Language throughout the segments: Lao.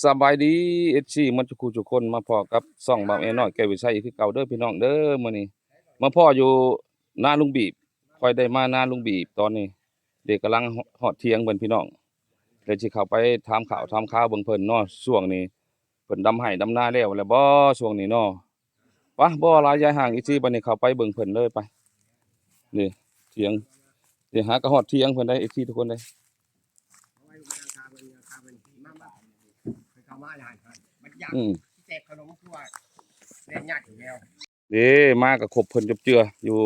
ສະບາຍດີ ເອັຟຊີ ໝົດທຸກຜູ້ທຸກຄົນ ມາພໍ້ກັບຊ່ອງບ່າວແອນ້ອຍແກ້ວວິໄຊຄືເກົ່າເດີພີ່ນ້ອງເດີ. ມື້ນີ້ມາພໍ້ຢູ່ນາລຸງບີບ ຂ້ອຍໄດ້ມານາລຸງບີບຕອນນີ້ ເດກຳລັງຮອດຖຽງເພິ່ນພີ່ນ້ອງ ເດຊິເຂົ້າໄປຖາມຂ່າວຖາມຄາວເບິ່ງເພິ່ນເນາະ. ຊ່ວງນີ້ເພິ່ນດຳໄຮ່ດຳນາແລ້ວແລ້ວບໍ່ຊ່ວງນີ້ເນາະ? ປະ ບໍ່ວ່າຫຼາຍຢາຍຫ່າງ ເອັຟຊີ ບັດນີ້ເຂົ້າໄປເບິ່ງເພິ່ນເລີຍໄປ. ນີ້ຖຽງ ເດ ຫາກະຮອດຖຽງເພິ່ນໄດ໋ ເອັຟຊີ ທຸກຄົນເດ້. ອືມ ເດ້ ມາກະຄົບເພິ່ນຈົບເຈືອຢູ່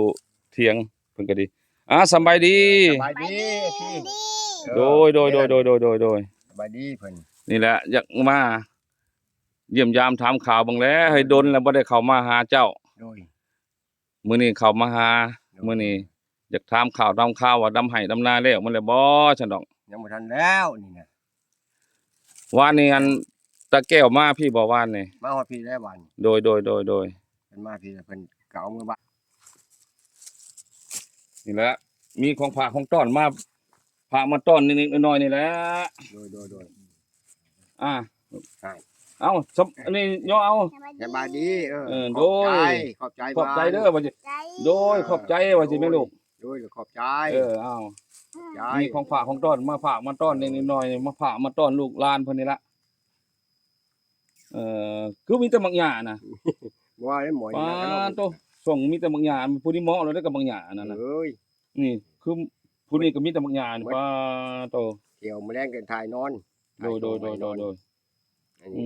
ຖຽງເພິ່ນກະດີ. ອາ ສະບາຍດີ ສະບາຍດີ ເອັຟຊີ ໂດຍ ໂດຍ ໂດຍ ໂດຍ ສະບາຍດີເພິ່ນ. ນີ້ແຫຼະ ຢາກມາຢ້ຽມຢາມຖາມຂ່າວເບິ່ງແຫຼະ ເອີ ເຮີ້ຍ ດົນແລ້ວບໍ່ໄດ້ເຂົ້າມາຫາເຈົ້າ. ໂດຍ ມື້ນີ້ເຂົ້າມາຫາ ໂດຍ ມື້ນີ້ຢາກຖາມຂ່າວຖາມຄາວວ່າດຳໄຮ່ດຳນາແລ້ວມັນແລ້ວບໍ່ຊັ້ນດອກ. ຍັງບໍ່ທັນແລ້ວນີ້ນະ. ວານນີ້ອັນຕາແກ້ວມາພີ້ບໍ່ວານນີ້? ມາຮອດພີ້ແລ້ວວານ. ໂດຍ ໂດຍ ໂດຍ ໂດຍ ເພິ່ນມາພີ້ແລ້ວ ເພິ່ນກະເອົາເມືອບ້ານ. ນີ້ແຫຼະ ມີຂອງຝາກຂອງຕ້ອນມາ ຝາກມາຕ້ອນນິດໆໜ້ອຍໆນີ້ແຫຼະ. ໂດຍ ໂດຍ ໂດຍ ອາ ເອົາ ອັນນີ້ຍໍເອົາ. ສະບາຍດີ ເອີ ເອີ ໂດຍ ຂອບໃຈ ຂອບໃຈເດີວ່າຊິ ໂດຍ ຂອບໃຈວ່າຊິແມ່ລູກ. ໂດຍ ຂອບໃຈ ເອີ ເອົາ ຂອບໃຈ ມີຂອງຝາກຂອງຕ້ອນມາຝາກມາຕ້ອນນິດໆໜ້ອຍໆ ມາຝາກມາຕ້ອນລູກຫຼານເພິ່ນນີ້ລະ. ເອີ ຄືມີແຕ່ໝາກຫຍ້ານະ ບໍ່ວ່າແລ້ວໝໍຍ ປາໂຕ ສົ່ງມີແຕ່ໝາກຫຍ້າ ຜູ້ນີ້ເໝາະແລ້ວເດ້ກັບໝາກຫຍ້າອັນນັ້ນນະ. ເອີຍ ນີ້ຄືຜູ້ນີ້ກະມີແຕ່ໝາກຫຍ້ານີ້ ປາໂຕ ທ່ຽວມື້ແລງກະຖ່າຍນອນ. ໂດຍ ໂດຍ ໂດຍ ໂດຍ ອັນນີ້ ອື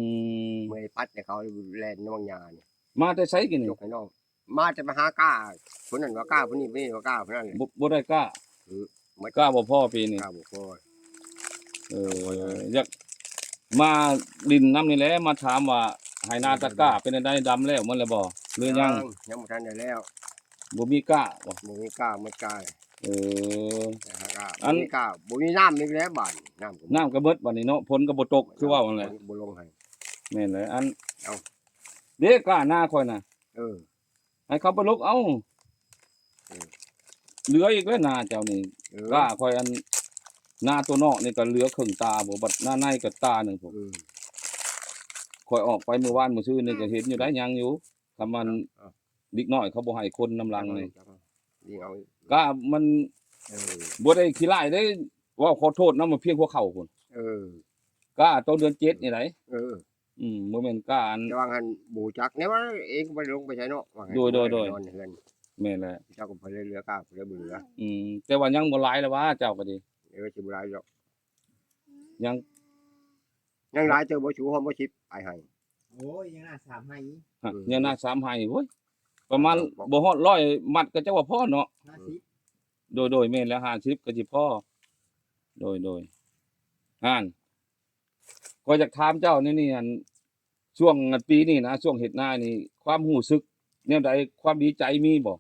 ມ ເມື່ອຍປັດໃຫ້ເຂົາແລ່ນນຳໝາກຫຍ້ານີ້. ມາແຕ່ໃສກິນນີ້? ຍົກໃຫ້ນ້ອງ ມາແຕ່ມາຫາກ້າ ຄົນນັ້ນວ່າກ້າ ຄົນນີ້ ຄົນນີ້ວ່າກ້າ ຄົນນັ້ນແຫຼະ ບໍ່ ບໍ່ໄດ້ກ້າ. ເອີ ກ້າບໍ່ພໍປີນີ້ ກ້າບໍ່ພໍ. ເອີ ຢາກມາຫຼິ້ນນຳນີ້ແຫຼະ ມາຖາມວ່າໄຮ່ນາຕາກ້າເປັນຈັ່ງໃດ ດຳແລ້ວໝົດແລ້ວບໍ່ ຫຼືຍັງ? ຍັງ ຍັງບໍ່ທັນໄດ້ແລ້ວ ບໍ່ມີກ້າບໍ່? ບໍ່ມີກ້າ ໝົດກ້າ. ເອີ ອັນ ບໍ່ມີກ້າ ບໍ່ມີນ້ຳອີກແລ້ວບາດນີ້ ນ້ຳກະ ນ້ຳກະໝົດບາດນີ້ເນາະ ຝົນກະບໍ່ຕົກຄືເວົ້າຫັ້ນແຫຼະ ບໍ່ລົງໃຫ້. ແມ່ນແຫຼະ ອັນ ເອົາ ເດ້ກ້ານາຂ້ອຍນະ ເອີ ໃຫ້ເຂົາໄປລົກເອົາ. ເອີ ເຫຼືອອີກແລ້ວນາເຈົ້ານີ້ ເອີ ກ້າຂ້ອຍອັນ ນາຕົວນອກນີ້ກະເຫຼືອເຄິ່ງຕາພຸ້ນ ບັດນາໃນກະຕາໜຶ່ງພຸ້ນ. ເອີ ຂ້ອຍອອກໄປມື້ວານມື້ຊືນນີ້ກະເຫັນຢູ່ໄດ໋ ຍັງຢູ່ ຄັນມັນ ເອົາ ເອົາ ເດັກນ້ອຍເຂົາບໍ່ໃຫ້ຄົນນຳຫຼັງນີ້ ເອົາ ເອົາ ກະມັນ ເອີ ບໍ່ໄດ້ຂີ້ຮ້າຍເດ້ ເວົ້າຂໍໂທດນຳພຽງຫົວເຂົ່າພຸ້ນ. ເອີ ກະຕອນເດືອນເຈັດນີ້ໃດ໋. ເອີ ອືມ ບໍ່ແມ່ນການ ແຕ່ວ່າຫັ້ນບໍ່ຮູ້ຈັກແນວວ່າເອງກະບໍ່ໄດ້ລົງໄປໃສເນາະ ວ່າ ໂດຍ ໂດຍ ໂດຍ ນອນເຮືອນ. ແມ່ນແຫຼະ ເຈົ້າກະບໍ່ໄດ້ເຫຼືອກາ ບໍ່ໄດ້ເຫຼືອ ອືມ ແຕ່ວ່າຍັງບໍ່ຫຼາຍແລ້ວວ່າເຈົ້າກະດີ. ເອີ ຊິບໍ່ຫຼາຍດອກ ຍັງ ຍັງຫຼາຍເຕີບບໍ່ ສູງຮອດບໍ່ສິບປາຍໄຮ່. ໂອ້ຍ ຍັງໜ້າສາມໄຮ່ ຍັງໜ້າສາມໄຮ່. ໂອ້ຍ ປະມານບໍ່ຮອດຮ້ອຍມັດກະຈັກວ່າພໍເນາະ. ໂດຍ ໂດຍ ແມ່ນແລ້ວ ຫ້າສິບກະຊິພໍ. ໂດຍ ໂດຍ ຫັ້ນ ຂ້ອຍຢາກຖາມເຈົ້າແນວນີ້ ອັນ ຊ່ວງປີນີ້ນະ ຊ່ວງເຮັດນານີ້ ຄວາມຮູ້ສຶກແນວໃດ ຄວາມດີໃຈມີບໍ່?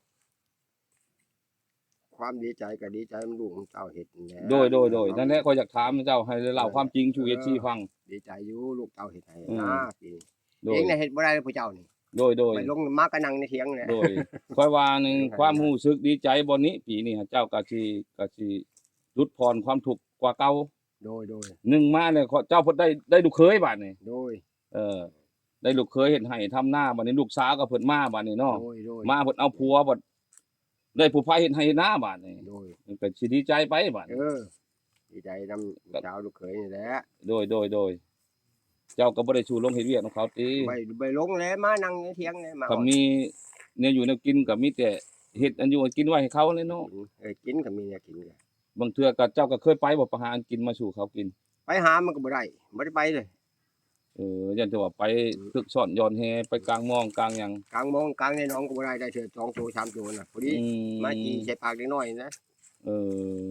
ຄວາມດີໃຈກະດີໃຈນຳລູກນຳເຕົ້າເຮັດຫັ້ນແຫຼະ. ໂດຍ ໂດຍ ໂດຍ ນັ້ນແຫຼະ ຂ້ອຍຢາກຖາມເຈົ້າໃຫ້ເລົ່າຄວາມຈິງສູ່ ເອີ ເອັຟຊີ ຟັງ. ດີໃຈຢູ່ ລູກເຕົ້າເຮັດໃຫ້ນາປີນີ້. ໂດຍ ເອງນະເຮັດບໍ່ໄດ້ເລີຍຜູ້ເຈົ້ານີ້. ໂດຍ ໂດຍ ໄປລົງມາກະນັ່ງໃນຖຽງແຫຼະ. ໂດຍ ຂ້ອຍວ່ານີ້ ຄວາມຮູ້ສຶກດີໃຈບໍ່ນີ້ ປີນີ້ເຈົ້າກະຊິ ກະຊິຫຼຸດຜ່ອນຄວາມທຸກກວ່າເກົ່າ. ໂດຍ ໂດຍ ໜຶ່ງມາແລ້ວ ເຈົ້າເພິ່ນໄດ້ ໄດ້ລູກເຂີຍບາດນີ້. ໂດຍ ເອີ ໄດ້ລູກເຂີຍເຮັດໄຮ່ທຳນາ ບາດນີ້ລູກສາວກະເພິ່ນມາບາດນີ້ເນາະ. ໂດຍ ໂດຍ ມາເພິ່ນເອົາຜົວ ບາດໄດ້ຜູ້ພາເຮັດໄຮ່ເຮັດນາບາດນີ້. ໂດຍ ມັນກະຊິດີໃຈໄປບາດນີ້. ເອີ ດີໃຈນຳລູກສາວລູກເຂີຍນີ້ແຫຼະ. ໂດຍ ໂດຍ ໂດຍ ເຈົ້າກະບໍ່ໄດ້ສູ້ລົງເຮັດວຽກນຳເຂົາຕິ? ບໍ່ ບໍ່ລົງແຫຼະ ມານັ່ງໃນຖຽງແຫຼະ ມາ ກະມີແນວຢູ່ແນວກິນ ກະມີແຕ່ເຮັດອັນຢູ່ອັນກິນໄວ້ໃຫ້ເຂົາແຫຼະເນາະ. ເອີ ກິນກະມີແນວກິນ. ບາງເທື່ອກະເຈົ້າກະເຄີຍໄປບໍ່ ໄປຫາອັນກິນມາສູ່ເຂົາກິນ? ໄປຫາມັນກະບໍ່ໄດ້ ບໍ່ໄດ້ໄປເລີຍ. ເອີ ຢ້ານແຕ່ວ່າໄປ ອືມ ເພິກຊ້ອນຢ່ອນແຫ ໄປກາງມອງກາງຫຍັງ ກາງມອງກາງໃນໜອງກະບໍ່ໄດ້ ໄດ້ເທື່ອສອງໂຕສາມໂຕນະ ພໍດີ ອືມ ມາຈີ່ໃສ່ປາກເດັກນ້ອຍນະ. ເອີ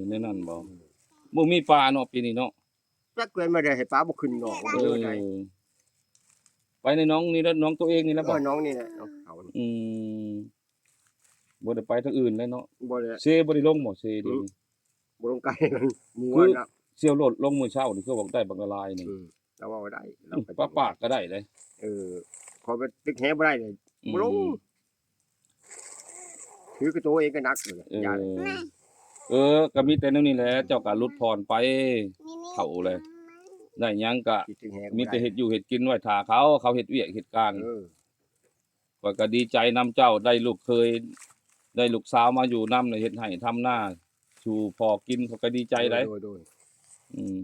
ແນວນັ້ນບໍ່? ອືມ ບໍ່ມີປາເນາະປີນີ້ເນາະ. ຈັກແລ້ວ ມາໄດ້ໃຫ້ປາບໍ່ຂຶ້ນດອກ. ເອີ ເອີ ໄປໃນໜອງນີ້ແຫຼະ ໜອງໂຕເອງນີ້ແຫຼະບໍ່? ເອີ ໜອງນີ້ແຫຼະ ໜອງເຂົາ. ອືມ ບໍ່ໄດ້ໄປທາງອື່ນເລີຍເນາະ. ບໍ່ແຫຼະ ເຊບໍ່ໄດ້ລົງບໍ່ ເຊດຽວນີ້? ບໍ່ລົງໄກ ໝູ່ ຄື ນະ ສ່ຽວໂລດລົງມື້ເຊົ້ານີ້ ຄືວ່າໄດ້ບັກຫຼາຍນີ້. ອືມ ລາວເວົ້າໄດ້ ອືມ ລາວໄປ ປາປາກກະໄດ້ເດ້. ເອີ ຂໍໄປຕຶກແຫບໍ່ໄດ້ເລີຍ ອືມ ບໍ່ລົງ. ຖືກະໂຕເອງກະໜັກຢູ່. ເອີ ຢ້ານ. ເອີ ກະມີແຕ່ແນວນີ້ແຫຼະ ເຈົ້າກະຫຼຸດຜ່ອນໄປ ເຖົ້າແລ້ວ. ໄດ້ຫຍັງກະ ຄິດເຖິງແຮງ ມີແຕ່ເຮັດຢູ່ເຮັດກິນໄວ້ຖ້າເຂົາ ເຂົາເຮັດວຽກເຮັດການ. ເອີ ຂ້ອຍກໍດີໃຈນຳເຈົ້າ ໄດ້ລູກເຂີຍ ໄດ້ລູກສາວມາຢູ່ນຳ ໄດ້ເຮັດໄຮ່ທຳນາສູ່ພໍ່ກິນ ຂ້ອຍກໍດີໃຈໄດ໋. ໂດຍ ໂດຍ ໂດຍ ອືມ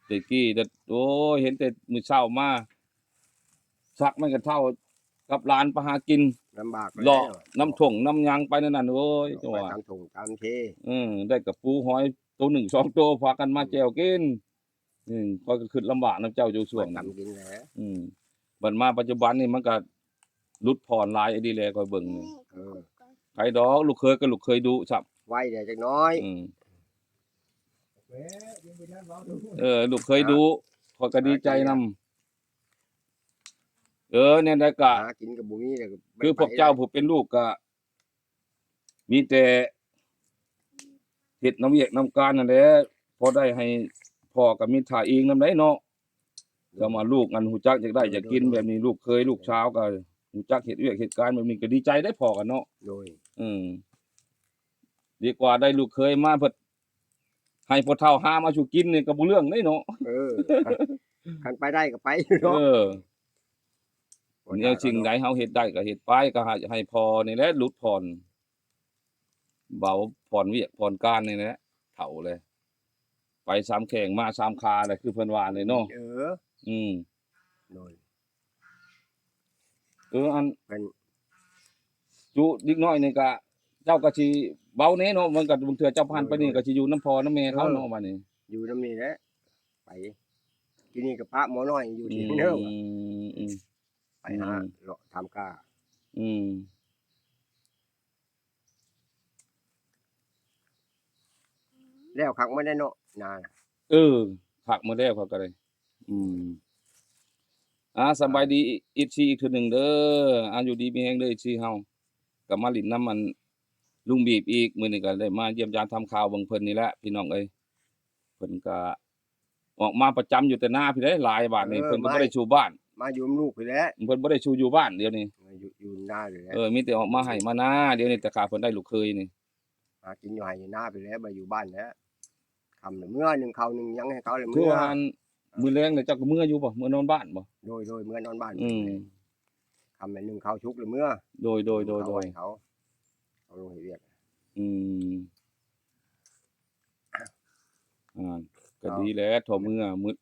ແຕ່ກີ້ ໂອ້ຍ ເຫັນແຕ່ມື້ເຊົ້າມາ ສັກມັນກໍເຖົ້າກັບຫຼານໄປຫາກິນ ລຳບາກ ເລາະນຳທົ່ງນຳຫຍັງໄປນັ້ນ ໂອ້ຍ ໄປຕາມທົ່ງຕາມເທ ເອີ ໄດ້ກະປູຫອຍໂຕໜຶ່ງສອງໂຕ ພາກັນມາແຈ່ວກິນ. ອືມ ຂ້ອຍກໍຄຶດລຳບາກນຳເຈົ້າຢູ່ຊ່ວງນັ້ນ ກິນແຫຼະ ອືມ ບັດມາປັດຈຸບັນນີ້ມັນກໍຫຼຸດຜ່ອນຫຼາຍອີ່ຫຼີແຫຼະ ຂ້ອຍເບິ່ງນີ້. ເອີ ໃຜດອກ ລູກເຂີຍກໍລູກເຂີຍດຸຊ້ຳ ໄວແດ່ຈັກໜ້ອຍ ອືມ ເອີ ລູກເຂີຍດຸ ຂ້ອຍກໍດີໃຈນຳ. ເອີ ແນວໃດກໍຫາກິນກໍບໍ່ມີແລ້ວ ຄືພວກເຈົ້າຜູ້ເປັນລູກກໍ ມີແຕ່ເຮັດນຳວຽກນຳການນັ້ນແຫຼະ ພໍໄດ້ໃຫ້ພໍ່ກໍມີທ່າອີງນຳໄດ໋ເນາະ. ໂດຍ ກໍມາລູກອັນຮູ້ຈັກຢາກໄດ້ຢາກກິນແບບນີ້ ລູກເຂີຍລູກສາວກໍຮູ້ຈັກເຮັດວຽກເຮັດການແບບນີ້ ກໍດີໃຈໄດ໋ພໍ່ກັນເນາະ. ໂດຍ ເອີ ດີກວ່າໄດ້ລູກເຂີຍມາເພິ່ນ ໃຫ້ພໍ່ເຖົ້າຫາມາສູ່ກິນນີ້ກໍບໍ່ເລື່ອງເດ້ເນາະ. ເອີ ຄັນໄປໄດ້ກໍໄປຢູ່ເນາະ. ເອີ ແນວສິ່ງໃດເຮົາເຮັດໄດ້ກໍເຮັດໄປ ກໍໃຫ້ ໃຫ້ພໍ່ນີ້ແຫຼະຫຼຸດຜ່ອນ ເບົາຜ່ອນວຽກຜ່ອນການນີ້ແຫຼະ ເຖົ້າແລ້ວ ໄປສາມແຂ້ງມາສາມຂາແຫຼະ ຄືເພິ່ນວ່ານີ້ເນາະ. ເອີ ອືມ ໂດຍ ເອີ ອັນ ເປັນຈຸເດັກນ້ອຍນີ້ກະ ເຈົ້າກະຊິເວົ້າແດ່ເນາະ ມັນກະ ບາງເທື່ອເຈົ້າຜ່ານໄປນີ້ ໂດຍ ກະຊິຢູ່ນຳພໍ່ນຳແມ່ເຂົາເນາະ ໂດຍ ບາດນີ້ ຢູ່ນຳນີ້ແຫຼະ ໄປ ທີ່ນີ້ກະປະໝໍນ້ອຍຢູ່ທີ່ເດີ ອືມ ອືມ ໄປຫາ ອືມ ເລາະຖາມກາ ອືມ ແລ້ວຄັກໝົດແລ້ວເນາະ ນາ ເອີ ຄັກໝົດແລ້ວເຂົາກໍໄດ້ ອືມ ອ່າ ສະບາຍດີ ເອັຟຊີ ອີກເທື່ອໜຶ່ງເດີ ອ່າ ຢູ່ດີມີແຮງເດີ ເອັຟຊີ ເຮົາ ກໍມາຫຼິ້ນນຳອັນລຸງບີບອີກ ມື້ນີ້ກໍໄດ້ມາຢ້ຽມຢາມຖາມຂ່າວເບິ່ງເພິ່ນນີ້ແຫຼະ ພີ່ນ້ອງເອີຍ ເພິ່ນກໍ ອອກມາປະຈຳຢູ່ແຕ່ນາພີ້ເດ້ ຫຼາຍບາດນີ້ ເອີ ເພິ່ນກໍບໍ່ໄດ້ສູ່ບ້ານ ມາຢູ່ນຳລູກພີ້ແຫຼະ ເພິ່ນບໍ່ໄດ້ສູ່ຢູ່ບ້ານດຽວນີ້ ມາຢູ່ ຢູ່ນານີ້ແຫຼະ ເອີ ມີແຕ່ອອກມາໄຮ່ມານາ ດຽວນີ້ແຕ່ຂ້າເພິ່ນໄດ້ລູກເຂີຍນີ້ ຫາກິນຢູ່ໄຮ່ຢູ່ນາພີ້ແຫຼະ ບໍ່ຢູ່ບ້ານແລ້ວ ຄ່ຳແລ້ວເມືອ ໜຶ້ງເຂົ້າໜຶ້ງຫຍັງໃຫ້ເຂົາແລ້ວເມືອ ຄືວ່າອັນ ມື້ແລງນີ້ເຈົ້າກໍເມືອຢູ່ບໍ່ ເມືອນອນບ້ານບໍ່ ໂດຍ ໂດຍ ເມືອນອນບ້ານ ອືມ ຄ່ຳແລ້ວໜຶ້ງເຂົ້າສຸກແລ້ວເມືອ ໂດຍ ໂດຍ ໂດຍ ເຂົ້າໃຫ້ເຂົາ ເຂົາລົງເຮັດວຽກ ອືມ ອ່າ ກໍດີແຫຼະ ເຖົ້າເມືອ ມື້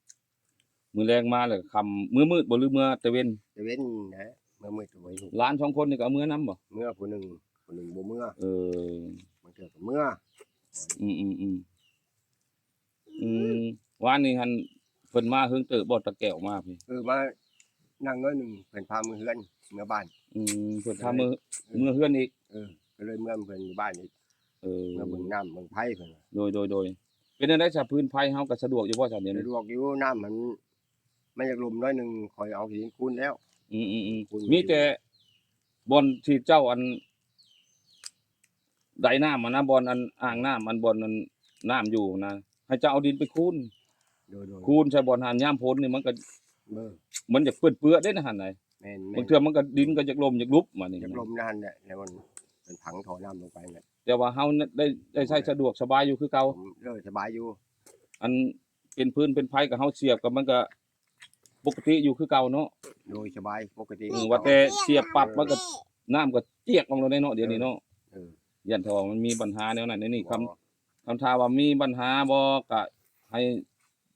ມື້ແລງມາແລ້ວຄ່ຳ ມື້ມືດບໍ່ ຫຼືເມືອແຕ່ເວັນ ແຕ່ເວັນນະ ເມືອມືດກໍບໍ່ຮູ້ ຫຼານສອງຄົນນີ້ກໍເອົາເມືອນຳບໍ່ ເມືອຜູ້ໜຶ່ງ ຜູ້ໜຶ່ງບໍ່ເມືອ ເອີ ບາງເທື່ອກໍເມືອ ອືມໆໆ ອືມ ວານນີ້ຫັ້ນເພິ່ນມາເຫິງເຕີບບໍ່ ຕາແກ້ວມາພີ້ ເອີ ມານັ່ງໜ້ອຍໜຶ່ງ ເພິ່ນພາເມືອເຮືອນ ເມືອບ້ານ ອືມ ເພິ່ນພາເມືອ ເອີ ເມືອເຮືອນອີກ ເອີ ກໍເລີຍເມືອເມືອນເພິ່ນຢູ່ບ້ານອີກ ເອີ ເມືອເບິ່ງນ້ຳເບິ່ງໄຟເພິ່ນວ່າ ໂດຍ ໂດຍ ໂດຍ ເປັນຈັ່ງໃດຊະ ພື້ນໄຟເຮົາກໍສະດວກຢູ່ບໍ່ຊະດຽວນີ້ ສະດວກຢູ່ ນ້ຳມັນ ມັນຢາກລົມໜ້ອຍໜຶ່ງ ຂ້ອຍເອົາຫີນຄູນແລ້ວ ອືມໆໆ ມີແຕ່ບ່ອນທີ່ເຈົ້າອັນ ໄດນ້ຳຫັ້ນນະ ບ່ອນອັນອ່າງນ້ຳ ອັນບ່ອນອັນນ້ຳຢູ່ຫັ້ນນະ ໃຫ້ເຈົ້າເອົາດິນໄປຄູນ ໂດຍໆ ຄູນໃສ່ບ່ອນຫັ້ນ ຍາມຝົນນີ້ມັນກໍ ເອີ ມັນຢາກເປື້ອນເປື້ອເດ້ນະຫັ້ນໃດ ແມ່ນໆ ບາງເທື່ອມັນກໍດິນກໍຢາກລົມຢາກຫຼຸບມານີ້ ຢາກລົມນະຫັ້ນແຫຼະ ແລ້ວມັນ ມັນພັງທໍ່ນ້ຳລົງໄປແຫຼະ ແຕ່ວ່າເຮົາໄດ້ ໄດ້ໃຊ້ສະດວກສະບາຍຢູ່ຄືເກົ່າ ເອີ ສະບາຍຢູ່ ອັນເປັນຟືນເປັນໄຟກໍເຮົາສຽບກໍມັນກໍ ປົກກະຕິຢູ່ຄືເກົ່າເນາະ ໂດຍ ສະບາຍປົກກະຕິ ເອີ ວ່າແຕ່ສຽບປັບມັນກໍ ນ້ຳກໍຈຽກອອກແລ້ວເນາະ ດຽວນີ້ເນາະ ເອີ ຢ້ານຖ້າວ່າມັນມີບັນຫາແນວນັ້ນແນວນີ້ ຄຳ ຄຳຖ້າວ່າມີບັນຫາບໍ່ ກໍໃຫ້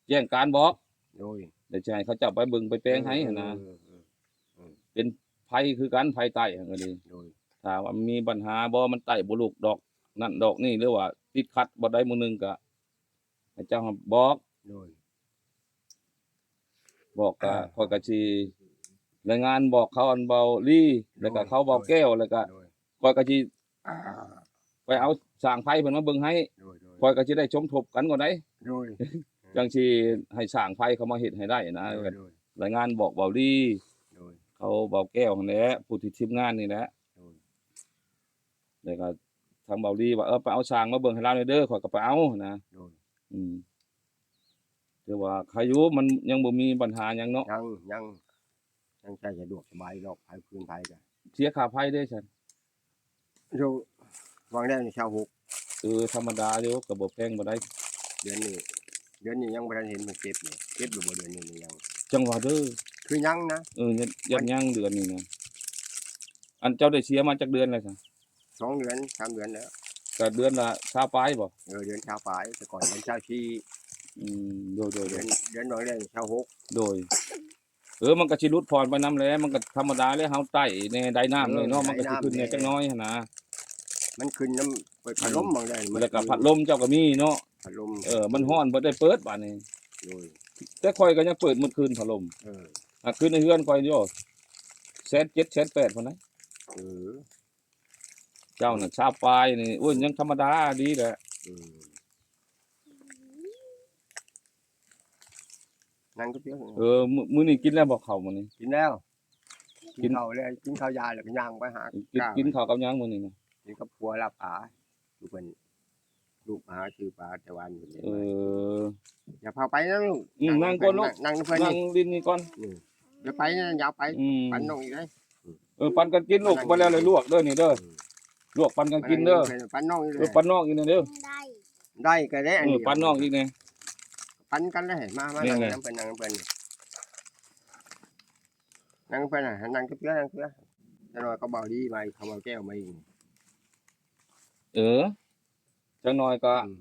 ແຈ້ງການບອກ ໂດຍ ແລ້ວຊິໃຫ້ເຂົາເຈົ້າໄປເບິ່ງໄປແປງໃຫ້ຫັ້ນນະ ເອີ ເປັນໄຟຄືກັນ ໄຟໃຕ້ຫັ້ນກໍດີ ໂດຍ ຖ້າວ່າມີບັນຫາບໍ່ ມັນໄຕ້ບໍ່ລຸກດອກນັ້ນດອກນີ້ ຫຼືວ່າຕິດຂັດບ່ອນໃດບ່ອນໜຶ່ງ ກໍໃຫ້ເຈົ້າບອກ ໂດຍ ບອກກະ ຂ້ອຍກະຊິລາຍງານບອກເຂົາ ອັນເບົາລີ ແລ້ວກະເຂົາເບົາແກ້ວ ແລ້ວກະ ໂດຍ ຂ້ອຍກະຊິ ອ່າ ໄປເອົາຊ່າງໄຟເພິ່ນມາເບິ່ງໃຫ້ ໂດຍໆ ຂ້ອຍກະຊິໄດ້ສົມທົບກັນກ່ອນໃດ ໂດຍ ຈັ່ງຊິໃຫ້ຊ່າງໄຟເຂົາມາເຮັດໃຫ້ໄດ້ນະ ໂດຍໆ ລາຍງານບອກເບົາລີ ໂດຍ ເຂົາເບົາແກ້ວຫັ້ນແຫຼະ ຜູ້ທີ່ທີມງານນີ້ແຫຼະ ໂດຍ ແລ້ວກະທາງເບົາລີວ່າ ເອີ ໄປເອົາຊ່າງມາເບິ່ງໃຫ້ລາວແດ່ເດີ ຂ້ອຍກະໄປເອົານະ ໂດຍ ອືມ ຖືວ່າໃຄຢູ່ ມັນຍັງບໍ່ມີບັນຫາຫຍັງເນາະ ຍັງ ຍັງ ຍັງໃຊ້ສະດວກສະບາຍດອກ ໄຟຟືນໄຟກະ ເສຍຄ່າໄຟເດ້ຊັ້ນ ໂດຍ ຫວ່າງແລ້ວນີ້ຊາວຫົກ ເອີ ທຳມະດາຢູ່ ກະບໍ່ແພງປານໃດ ດຽວນີ້ ເດືອນນີ້ຍັງບໍ່ທັນເຫັນມັນເກັບເລີຍ ເກັບຫຼືບໍ່ເດືອນນີ້ ຫຼືຍັງ? ຈັ່ງວ່າເດີ ຄືຍັງນະ. ເອີ ຍັງ ຍັງເດືອນນີ້ນະ. ອັນເຈົ້າໄດ້ເສຍມາຈັກເດືອນແລ້ວຊະ? ສອງເດືອນ ສາມເດືອນແລ້ວ. ກະເດືອນລະຊາວປາຍບໍ? ເອີ ເດືອນຊາວປາຍ ແຕ່ກ່ອນເດືອນຊາວສີ່. ອືມ ໂດຍໆ ເດືອນ ເດືອນບາງເດືອນຊາວຫົກ. ໂດຍ. ເອີ ມັນກໍຊິຫຼຸດຜ່ອນໄປນຳແຫຼະ ມັນກໍທຳມະດາແຫຼະ ເຮົາໃຕ້ແດ່ ໄດ້ນ້ຳແດ່ເນາະ ເອີ ມັນກໍຊິຂຶ້ນແດ່ຈັກໜ້ອຍຫັ້ນນະ. ມັນຂຶ້ນນຳເປີດພັດລົມ ອືມ ບາງເທື່ອ ແລ້ວກໍພັດລົມເຈົ້າກໍມີເນາະ. ພັດລົມ ເອີ ມັນຮ້ອນເບິດ ໄດ້ເປີດບາດນີ້. ໂດຍ. ແຕ່ຂ້ອຍກໍຍັງເປີດໝົດຄືນພັດລົມ. ເອີ ຫາກຄືນໃນເຮືອນຂ້ອຍຢູ່ ແສນເຈັດ ແສນແປດພຸ້ນນະ. ເອີ ເຈົ້ານະຊາວປາຍນີ້ ໂອ້ຍ ຍັງທຳມະດາດີແຫຼະ. ເອີ ນັ່ງກັບເຈົ້າ. ເອີ ມື້ ມື້ນີ້ກິນແລ້ວບໍ່ເຂົ້າມື້ນີ້? ກິນແລ້ວ ກິນ ກິນເຂົ້າແລ້ວ ກິນເຂົ້າຢາແລ້ວກໍຍ່າງໄປຫາ ກິນ ກິນເຂົ້າກັບຫຍັງມື້ນີ້ນະ? ກິນກັບຄົວລາບປາ ຢູ່ເພິ່ນ ລູກມາຫາຊື້ປາແຕ່ວານນີ້. ເອີ ຢ່າພາໄປນະລູກ. ອືມ ນັ່ງກ່ອນລູກ ນັ່ງ ນັ່ງເພິ່ນ ນັ່ງຫຼິ້ນນີ້ກ່ອນ. ອືມ ຢ່າໄປນະ ຢ່າໄປ. ອືມ ປັນນ້ອງອີກເດ້. ເອີ ປັນກັນກິນລູກ ໄປແລ້ວລວກເດີນີ້ເດີ. ອືມ ລວກປັນກັນກິນເດີ. ປັນນ້ອງອີກເດີ. ເອີ ປັນນ້ອງອີກແດ່ເດີ. ໄດ້ ໄດ້ກໍໄດ້ອັນ ເອີ ປັນນ້ອງອີກແດ່. ປັນກັນເລີຍ ມາ ມານັ່ງນຳເພິ່ນ ນັ່ງນຳເພິ່ນ. ນັ່ງໄປນະ ນັ່ງເທື່ອ ນັ່ງເທື່ອ. ຈັກໜ້ອຍກໍເບົາດີມາອີກ ເຂົາເບົາແກ້ວມາອີກ. ເອີ ຈັກໜ້ອຍກໍ ອືມ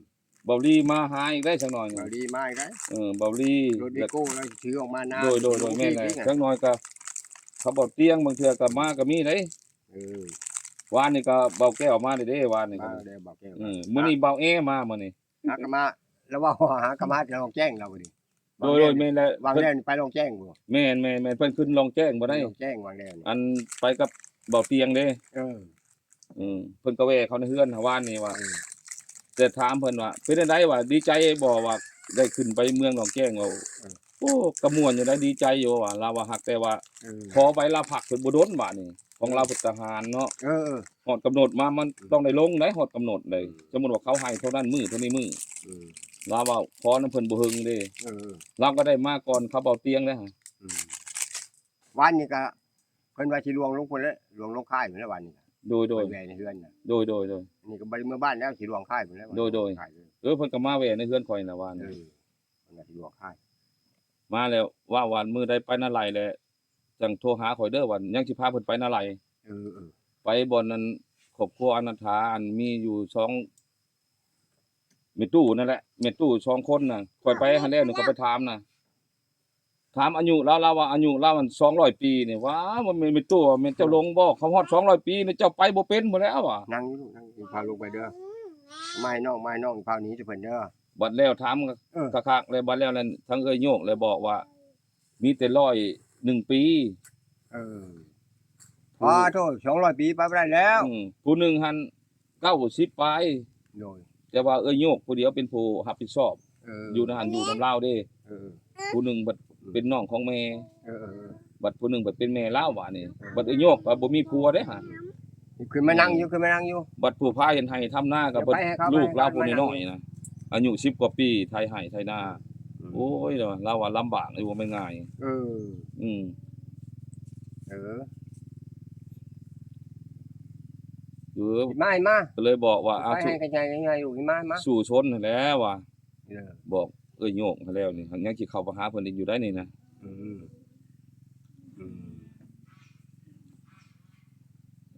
ເບົາດີມາຫາອີກໄດ້ ຈັກໜ້ອຍ. ເບົາດີມາອີກໄດ້. ເອີ ເບົາດີ ລົດເວໂກ້ລາວຖືອອກມານາ. ໂດຍ ໂດຍ ໂດຍ ແມ່ນແຫຼະ. ຈັກໜ້ອຍກໍ ເຂົາເບົາຕຽງ ບາງເທື່ອກໍມາກໍມີໄດ໋. ເອີ ວານນີ້ກໍເບົາແກ້ວມາເດ້ ວານນີ້ກໍ ມາແລ້ວເບົາແກ້ວ. ເອີ ມື້ນີ້ເບົາແອມາ ມື້ນີ້ ຫາກໍມາ ລາວເວົ້າຫາກໍມາແຕ່ລ່ອງແຈ້ງລາວນີ້. ໂດຍ ໂດຍ ແມ່ນແຫຼະ. ວາງແລ້ວໄປລ່ອງແຈ້ງບໍ່? ແມ່ນໆໆ ເພິ່ນຂຶ້ນລ່ອງແຈ້ງບໍ່ໄດ້ ໄປລ່ອງແຈ້ງວາງແລ້ວນີ້ ອັນໄປກັບເບົາຕຽງເດ້. ເອີ ເອີ ເພິ່ນກໍແວ່ເຂົ້າໃນເຮືອນຫາວານນີ້ວ່າ ເອີ ແຕ່ຖາມເພິ່ນວ່າ ເປັນຈັ່ງໃດວ່າ ດີໃຈບໍ່ວ່າໄດ້ຂຶ້ນໄປເມືອງລ່ອງແຈ້ງ? ວ່າ ເອີ ໂອ້ ກໍມ່ວນຢູ່ໄດ໋ ດີໃຈຢູ່ວ່າ ລາວວ່າ ຫາກແຕ່ວ່າ ເອີ ຂໍໄວ້ລາພັກເພິ່ນບໍ່ດົນບາດນີ້ ຂອງລາວເປັນທະຫານເນາະ. ເອີ ຮອດກຳນົດມາມັນ ອືມ ຕ້ອງໄດ້ລົງໄດ໋ ຮອດກຳນົດໄດ໋. ອືມ ສົມມຸດວ່າເຂົາໃຫ້ເທົ່ານັ້ນມື້ເທົ່ານີ້ມື້ ອືມ ລາວເວົ້າ ຂໍນຳເພິ່ນບໍ່ເຖິງເດ້. ເອີ ລາວກໍໄດ້ມາກ່ອນເຂົາເບົາຕຽງແລ້ວ. ອືມ ວານນີ້ກໍເພິ່ນວ່າຊິລ່ວງລົງພຸ້ນແຫຼະ ລ່ວງລົງຄ້າຍພຸ້ນແຫຼະວານນີ້. ໂດຍໆ ເພິ່ນແວ່ໃນເຮືອນນະ. ໂດຍໆໆ ນີ້ກໍບໍ່ໄດ້ເມືອຄ້າຍພຸ້ນແຫຼະ. ໂດຍໆ ເອີ ເພິ່ນກໍມາແວ່ໃນເຮືອນຂ້ອຍນະວານ. ເອີ ເພິ່ນວ່າຊິລ່ວງຄ້າຍ ມາແລ້ວ ວ່າວານມື້ໃດໄປນາໄລແລ້ວ ຈັ່ງໂທຫາຂ້ອຍເດີ ວ່າຍັງຊິພາເພິ່ນໄປນາໄລ. ເອີ ເອີ ໄປບ່ອນນັ້ນ ຄອບຄົວອະນາຖາ ອັນມີຢູ່ສອງ ແມ່ຕູ້ນັ້ນແຫຼະ ແມ່ຕູ້ສອງຄົນນະ. ຂ້ອຍໄປຫັ້ນແລ້ວ ນີ້ກໍໄປຖາມນະ ຖາມອາຍຸລາວ ລາວວ່າອາຍຸລາວມັນສອງຮ້ອຍປີນີ້. ວ້າ ບໍ່ແມ່ນແມ່ຕູ້ ແມ່ນເຈົ້າຫຼົງບໍ່? ເຂົາຮອດສອງຮ້ອຍປີນີ້ ເຈົ້າໄປບໍ່ເປັນພຸ້ນແຫຼະວ່າ. ນັ່ງຢູ່ ນັ່ງຢູ່ ພາລົງໄປເດີ ມາໃຫ້ນ້ອງ ມາໃຫ້ນ້ອງ ພາໜີຈາກເພິ່ນເດີ. ບັດແລ້ວຖາມ ເອີ ຄັກໆ ແລ້ວ ບັດແລ້ວນັ້ນ ທາງເອື້ອຍໂຍກແລ້ວບອກວ່າ ມີແຕ່ຮ້ອຍໜຶ່ງປີ. ເອີ ຜູ້ ປາໂທ້ ສອງຮ້ອຍປີໄປບໍ່ໄດ້ແລ້ວ. ອືມ ຜູ້ໜຶ່ງຫັ້ນເກົ້າສິບປາຍ. ໂດຍ ແຕ່ວ່າເອື້ອຍໂຍກຜູ້ດຽວເປັນຜູ້ຮັບຜິດຊອບ. ເອີ ຢູ່ນຳຫັ້ນ ຢູ່ນຳລາວເດ້. ເອີ ຜູ້ໜຶ່ງບັດ ອືມ ເປັນນ້ອງຂອງແມ່. ເອີ ເອີ ເອີ ບັດຜູ້ໜຶ່ງບັດເປັນແມ່ລາວບາດນີ້. ເອີ ບັດເອື້ອຍໂຍກກໍບໍ່ມີຜົວເດ້ຫະ. ຂຶ້ນມານັ່ງຢູ່ ຂຶ້ນມານັ່ງຢູ່. ບັດຜູ້ພາເຮັດໄຮ່ທຳນາກໍເພິ່ນ ລູກລາວຜູ້ນ້ອຍໆນະ ອາຍຸສິບກວ່າປີ ໄຖໄຮ່ໄຖນາ. ອືມ ໂອ້ຍ ລາວວ່າລຳບາກຢູ່ ບໍ່ແມ່ນງ່າຍ. ເອີ ອືມ ເອີ ເອີ ມາ ມາ ກໍເລີຍບອກວ່າ ໄປໃຫ້ ເອົາ ກັນໃຫຍ່ ໃຫຍ່ຢູ່ ມາ ມາ ສູ້ຊົນຫັ້ນແຫຼະວ່າ. ເອີ ບອກເອື້ອຍໂຍກຫັ້ນແລ້ວນີ້ ຍັງຊິເຂົ້າໄປຫາເພິ່ນອີກຢູ່ໄດ໋ນີ້ນະ. ອືມ ອືມ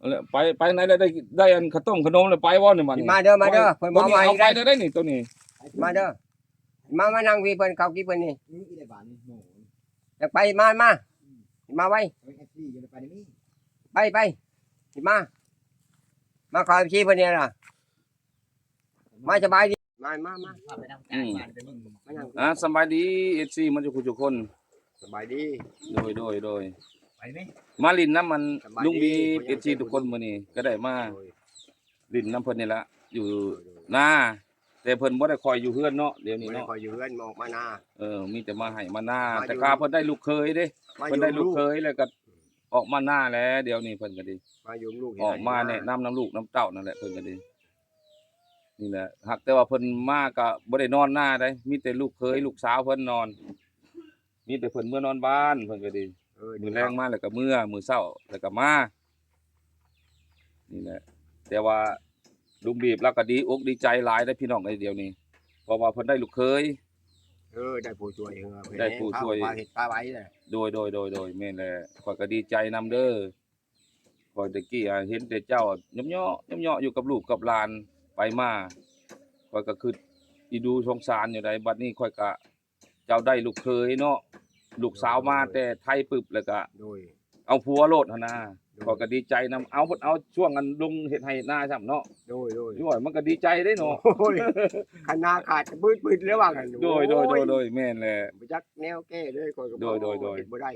ຫັ້ນແຫຼະ ໄປ ໄປໃນແລ້ວ ໄດ້ ໄດ້ອັນເຂົ້າຕົ້ມຂະໜົມແລ້ວ ໄປບໍ່ນີ້ບັດນີ້? ມາເດີ ມາເດີ ເພິ່ນມາໃໝ່ ເອົາໄປໄດ້ນີ້ ໂຕນີ້ ມາເດີ. ມາ ມານັ່ງພີ້ເພິ່ນ ເຂົ້າກີ້ເພິ່ນນີ້. ອືມ ອີ່ໄດ້ບາດນີ້ ໂຫ ຢາກໄປ ມາ ມາ ອືມ ມາໄວ ໄປ ໄປ ຊິມາ ມາ ມາເຂົ້າເອັຟຊີເພິ່ນນີ້ລະ ມາສະບາຍດີ ມາ ມາ ມາ ອືມ ມານັ່ງ ອ່າ ສະບາຍດີ ເອັຟຊີ ມາທຸກຜູ້ທຸກຄົນ ສະບາຍດີ ໂດຍ ໂດຍ ໂດຍ ໄປໄໝ ມາຫຼິ້ນນຳອັນ ສະບາຍດີ ລຸງບີ ເອັຟຊີ ທຸກຄົນ ມື້ນີ້ກໍໄດ້ມາ ໂດຍ ຫຼິ້ນນຳເພິ່ນນີ້ລະ ຢູ່ ໂດຍ ໂດຍ ນາ ແຕ່ເພິ່ນບໍ່ໄດ້ຄ່ອຍຢູ່ເຮືອນເນາະ ດຽວນີ້ເນາະ ບໍ່ໄດ້ຄ່ອຍຢູ່ເຮືອນ ມາອອກມານາ ເອີ ມີແຕ່ມາໄຮ່ມານາ ມາຢູ່ ແຕ່ກາເພິ່ນໄດ້ລູກເຂີຍເດ້ ມາຢູ່ ເພິ່ນໄດ້ລູກເຂີຍແລ້ວກໍອອກມານາແຫຼະ ດຽວນີ້ເພິ່ນກໍດີ ມາຢູ່ລູກ ອອກມາແນະນຳນຳລູກນຳເຕົ້ານັ້ນແຫຼະ ເພິ່ນກໍດີ ນີ້ແຫຼະ ຫາກແຕ່ວ່າເພິ່ນມາກໍບໍ່ໄດ້ນອນນາໃດ໋ ມີແຕ່ລູກເຂີຍລູກສາວເພິ່ນນອນ ມີແຕ່ເພິ່ນເມືອນອນບ້ານ ເພິ່ນກໍດີ ເອີ ມື້ແລງມາແລ້ວກໍເມືອ ມື້ເຊົ້າແລ້ວກໍມາ ນີ້ແຫຼະ ແຕ່ວ່າລຸງບີບລາວກໍດີອົກດີໃຈຫຼາຍເດ້ພີ່ນ້ອງເອີຍ ດຽວນີ້ ເພາະວ່າເພິ່ນໄດ້ລູກເຂີຍ ເອີ ໄດ້ຜູ້ຊ່ວຍເຮືອ ໄດ້ຜູ້ຊ່ວຍ ພາເຮັດພາໄຫວແຫຼະ ໂດຍ ໂດຍ ໂດຍ ໂດຍ ແມ່ນແຫຼະ ຂ້ອຍກໍດີໃຈນຳເດີ ຂ້ອຍແຕ່ກີ້ເຫັນແຕ່ເຈົ້າຫຍໍ້ໆ ຫຍໍ້ໆຢູ່ກັບລູກກັບຫຼານໄປມາ ຂ້ອຍກໍຄິດອີດູສົງສານຢູ່ໃດ໋ ບັດນີ້ຂ້ອຍກະ ເຈົ້າໄດ້ລູກເຂີຍເນາະ ລູກສາວມາແຕ່ໄທປຶບ ແລ້ວກະ ໂດຍ ເອົາຜົວໂລດຫັ້ນນາ ໂດຍ ຂ້ອຍກໍດີໃຈນຳ ເອົາເພິ່ນເອົາຊ່ວງອັນລົງເຮັດໄຮ່ເຮັດນາຊ້ຳເນາະ ໂດຍ ໂດຍ ໂອ້ຍ ມັນກໍດີໃຈເດ້ເນາະ ໂອ້ຍ ຄັນນາຂາດກໍບຶດໆແລ້ວວ່າກັນ ໂດຍ ໂດຍ ໂດຍ ໂດຍ ແມ່ນແຫຼະ ບໍ່ຈັກແນວແກ້ເລີຍ ຂ້ອຍກໍ ໂດຍ ໂດຍ ໂດຍ ເຮັດບໍ່ໄດ້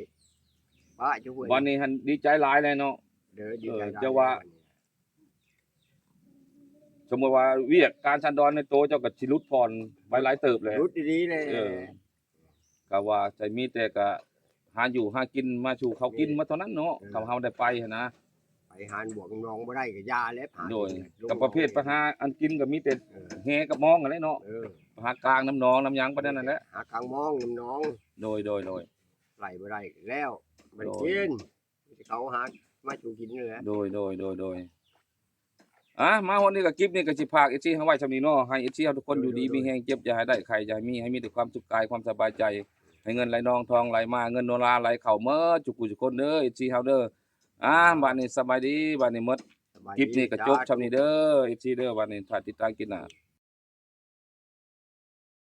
ປ້າຢູ່ຫ້ວຍ ບັດນີ້ຫັ້ນດີໃຈຫຼາຍແລ້ວເນາະ ເດີ ດີໃຈຫຼາຍ ເຈົ້າວ່າ ສົມມຸດວ່າວຽກການສັນດອນໃນໂຕເຈົ້າກໍຊິຫຼຸດຜ່ອນໄປຫຼາຍເຕີບແລ້ວ ຫຼຸດອີ່ຫຼີແຫຼະ ເອີ ກໍວ່າໃຈມີແຕ່ກໍຫາຢູ່ຫາກິນມາສູ່ເຂົາກິນ ເອີ ມາເທົ່ານັ້ນເນາະ ເອີ ຖ້າເຮົາໄດ້ໄປຫັ້ນນະ ໄປຫາບວກໜອງບໍ່ໄດ້ກໍຢ່າແຫຼະ ໂດຍ ກໍປະເພດໄປຫາອັນກິນກໍມີແຕ່ ເອີ ແຫກັບມອງຫັ້ນແຫຼະເນາະ ເອີ ຫາກາງນຳໜອງນຳຫຍັງໄປນັ້ນແຫຼະ ຫາກາງມອງນຳໜອງ ໂດຍ ໂດຍ ໂດຍ ໄລ່ບໍ່ໄດ້ແລ້ວ ບໍ່ໄດ້ກິນ ເຂົາຫາມາສູ່ກິນນີ້ແຫຼະ ໂດຍ ໂດຍ ໂດຍ ໂດຍ ອ່າ ມາຮອດນີ້ກໍຄລິບນີ້ກໍຊິຝາກເອັຟຊີເຮົາໄວ້ຊ່ຳນີ້ເນາະ ໃຫ້ເອັຟຊີເຮົາທຸກຄົນ ໂດຍ ຢູ່ດີ ໂດຍ ມີແຮງ ເຈັບຢ່າໃຫ້ໄດ້ ໄຂ້ຢ່າໃຫ້ມີ ໃຫ້ມີແຕ່ຄວາມສຸກກາຍຄວາມສະບາຍໃຈ ໃຫ້ເງິນໄຫຼນອງທອງໄຫຼມາ ເງິນໂດລາໄຫຼເຂົ້າເໝິດທຸກຜູ້ທຸກຄົນເດີ ເອັຟຊີເຮົາເດີ ອ່າ ໂດຍ ບາດນີ້ສະບາຍດີ ບາດນີ້ໝົດ ຄລິບນີ້ກໍຈົບຊ່ຳນີ້ເດີ ເອັຟຊີເດີ ບາດນີ້ຖ້າຕິດຕາມຄລິບໜ້າ